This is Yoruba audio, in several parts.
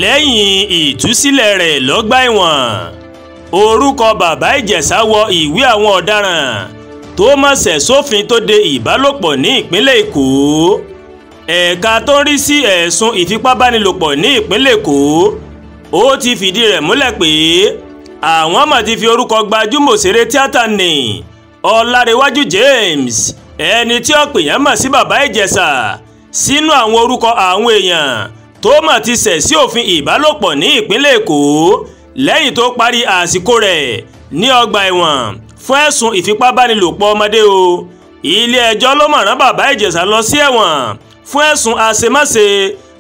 Lẹ́yìn ìtúsílẹ̀ rẹ̀ lọ́gbà ẹ̀wọ̀n, orúkọ Bàbá Ìjẹ̀ṣà wọ ìwé àwọn ọ̀daràn tó mọ̀ṣẹ̀ sófin tó de ìbálòpọ̀ ní ìpínlẹ̀ Èkó. Ẹ̀ka tó ń rí sí ẹ̀sùn ìfipábánilòpọ̀ ní ìpínlẹ̀ Èkó ó ti fìdí rẹ̀ múlẹ̀ pé àwọn mà ti fi orúkọ gbajúmọ̀ òṣèré tíátà ní Ọlárẹ̀wájú James, ẹni tí ọ̀pọ̀ èèyàn mọ̀ sí Bàbá Ìjẹ̀ṣà, sínú àwọn orúkọ àwọn èèyàn tó mà ti ṣẹ̀ sí òfin ìbálòpọ̀ ní ìpínlẹ̀ Èkó lẹ́yìn tó parí àsìkò rẹ̀ ní ọgbà ẹ̀wọ̀n fún ẹ̀sùn ìfipábánilòpọ̀ ọmọdé o. Ilé ẹjọ́ ló mọ̀ rán Bàbá Ìjẹ̀ṣà lọ sí ẹ̀wọ̀n fún ẹ̀sùn àṣemáṣe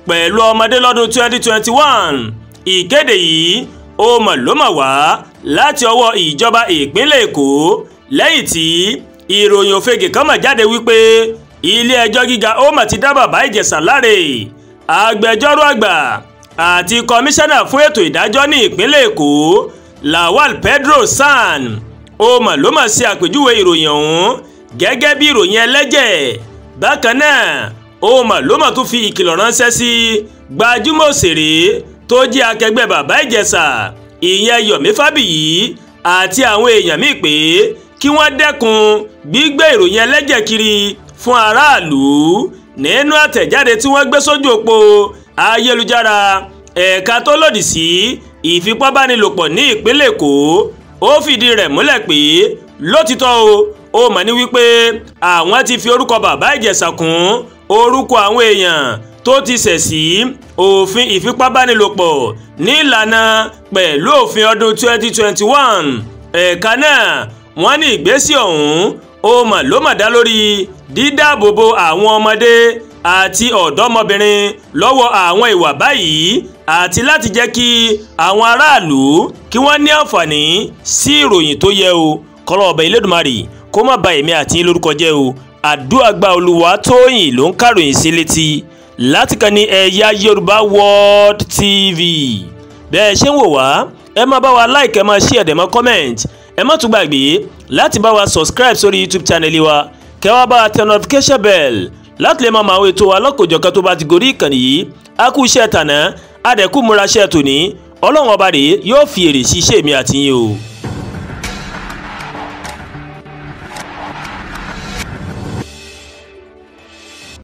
pẹ̀lú ọmọdé lọ́dún 2021. Ìkéde yìí ó mọ̀ ló mọ̀ wá láti ọwọ́ ìjọba ìpínlẹ̀ Èkó lẹ́yìn tí ìròyìn òfegè kan mọ̀ jáde wípé ilé ẹjọ́ gíga ó mà ti dá Bàbá Ìjẹ̀ṣà láre. Agbẹjọ́rò àgbà àti kọmíṣánná fún ètò ìdájọ́ ní ìpínlẹ̀ Èkó, Lawal Pedro San, ó mọ̀ ló mọ̀ sí àpèjúwe ìròyìn ọ̀hún gẹ́gẹ́ bí ìròyìn ẹlẹ́jẹ̀. Bákan náà ó mọ̀ ló mọ̀ tún fi ìkìlọ̀ ránṣẹ́ sí gbajúmọ̀ òṣèré tó jẹ́ akẹgbẹ́ Bàbá Ìjẹ̀ṣà, ìyẹn Yomi Fabiyi, àti àwọn èèyàn míì pé kí wọ́n dẹ́kun gbígbé ìròyìn ẹlẹ́jẹ̀ kiri fún aráàlú. Nínú àtẹ̀jáde tí wọ́n gbé sójú òpó ayélujára ẹ̀ka tó lòdì sí ìfipábánilòpọ̀ ní ìpínlẹ̀ Èkó, ó fìdí rẹ̀ múlẹ̀ pé lótìtọ́ o ó mọ̀ ní wípé àwọn ti fi orúkọ Bàbá Ìjẹ̀ṣà kún orúkọ àwọn èèyàn tó ti ṣẹ̀ sí òfin ìfipábánilòpọ̀ nílànà pẹ̀lú òfin ọdún 2021. Ẹ̀ka náà wọ́n ní ìgbésí ọ̀hún ó mọ̀ ló mọ̀ dá lórí dídáàbòbò àwọn ọmọdé àti ọ̀dọ́mọbìnrin lọ́wọ́ àwọn ìwà báyìí àti láti jẹ́ kí àwọn aráàlú kí wọ́n ní àǹfààní sí ìròyìn tó yẹ o. Kọ́lọ́ ọba Elédùmarè kó má ba èmi àti yín lórúkọ jẹ́ o. Àdúràgbà Olúwatóyìn ló ń kàròyìn sí létí láti kàn ní Ẹ̀yà Yorùbá World TV. Bẹ́ẹ̀ ṣe ń wò wá, ẹ máa bá wa like, ẹ máa share, dẹ̀ máa comment. Ẹ má tún gbàgbé láti bá wa subscribe sórí YouTube channel wa, kẹ́ wá bá wa tẹ notification bell láti lè máa mọ àwọn ètò wa lọ́kọ̀ọ́jọ̀kan tó bá ti gorí ìkànnì yìí. A kú iṣẹ́ tàná, a dẹ̀ kú múra iṣẹ́ tòní. Ọlọ́run ọba rèé yóò fi èrè sí iṣẹ́ mi àti yín o.